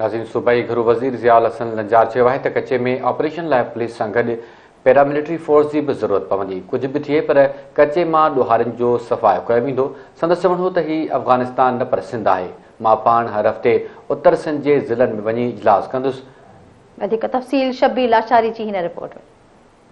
ناظرين صوبائي گهرو وزير ضياء الحسن لنجار چيو آهي ته ڪچي ۾ آپريشن لاء پوليس سان گڏ پيرا ملٽري فورس جي به ضرورت پوندي، ڪجهه به ٿئي پر ڪچي مان ڏوهارين جو صفايو ڪيو ويندو، سندس چوڻ هو ته هي افغانستان نه پر سنڌ آهي، مان پاڻ هر هفتي اتر سنڌ جي ضلعن ۾ وڃي اجلاس ڪندس. وڌيڪ تفصيل شبير لاشاري جي هن رپورٽ ۾.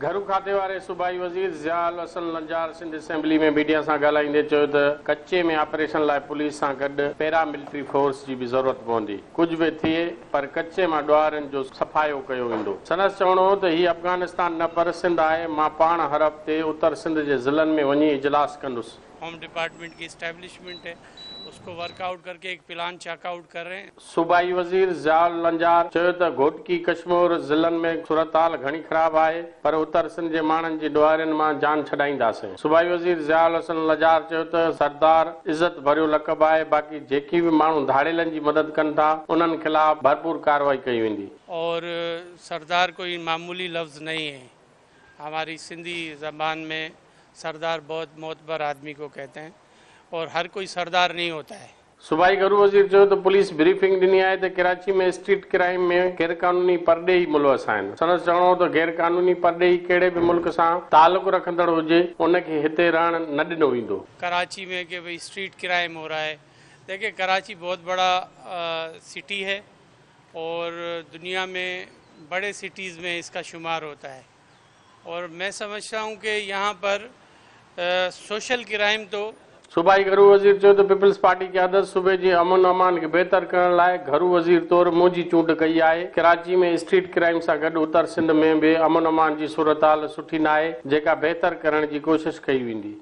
گهرو کاتي واري صوبائي وزير ضياء الحسن لنجار سنڌ اسيمبلي ۾ ميڊيا سان ڳالهائيندي چيو ته ڪچي ۾ آپريشن لاء پوليس سان گڏ پيرا ملٽري فورس جي به ضرورت پوندي، ڪجهه به ٿئي پر ڪچي مان ڏوهارين جو صفايو ڪيو ويندو. سندس چوڻ هو ته هي افغانستان نه پر سنڌ آهي، مان پاڻ هر هفتي اتر سنڌ جي ضلعن ۾ وڃي اجلاس ڪندس. هوم ڊپارٽمينٽ ڪي اسٽيبلشمينٽ هي اس ڪو ورڪ آئوٽ ڪر ڪي ايڪ پلان چاڪ آئوٽ ڪر رهي هين. صوبائي وزير ضياء لنجار چيو ته گهوٽڪي، ڪشمور ضلعن ۾ صورتحال گهڻي خراب آهي پر اتر سنڌ جي ماڻهن جي ڏوهارين مان جان ڇڏائينداسين. صوبائي وزير ضياء الحسن لنجار چيو ته سردار عزت ڀريو لقب آهي باقي جيڪي به ماڻهو ڌاڙيلن جي مدد ڪن ٿا انهن خلاف ڀرپور ڪارروائي ڪئي ويندي. اور سردار ڪوئي معمولي لفظ نهين هي هماري سنڌي زبان ۾ سردار بهت معتبر آدمي ڪو ڪهتي هين اور هر ڪوئي سردار نهين هوتا هي. صوبائي گهرو وزير چيو ته پوليس بريفنگ ڏني آهي ته ڪراچي ۾ اسٽريٽ ڪرائيم ۾ غيرقانوني پرڏيهي ملوث آهن. سندس چوڻ هو ته غيرقانوني پرڏيهي ڪهڙي به ملڪ سان تعلق رکندڙ هجي ان کي هتي رهڻ نه ڏنو ويندو. ڪراچي ۾ ڪي ڀئي اسٽريٽ ڪرائيم هو رها هي ديکي ڪراچي بهت بڙا سٽي هي اور دنيا ۾ بڙي سٽيز ۾ اس ڪا شمار هوتا هي اور مين سمجهتا هون ڪي يهان پر سوشل ڪرائيم تو. صوبائي گهرو وزير چيو ته پيپلز پارٽي قيادت صوبي جي امن امان کي بهتر ڪرڻ لاء گهرو وزير طور منهنجي چونڊ ڪئي آهي، ڪراچي ۾ اسٽريٽ ڪرائيم سان گڏ اتر سنڌ ۾ به امن امان جي صورتحال سٺي ناهي جيڪا بهتر ڪرڻ جي ڪوشش ڪئي ويندي.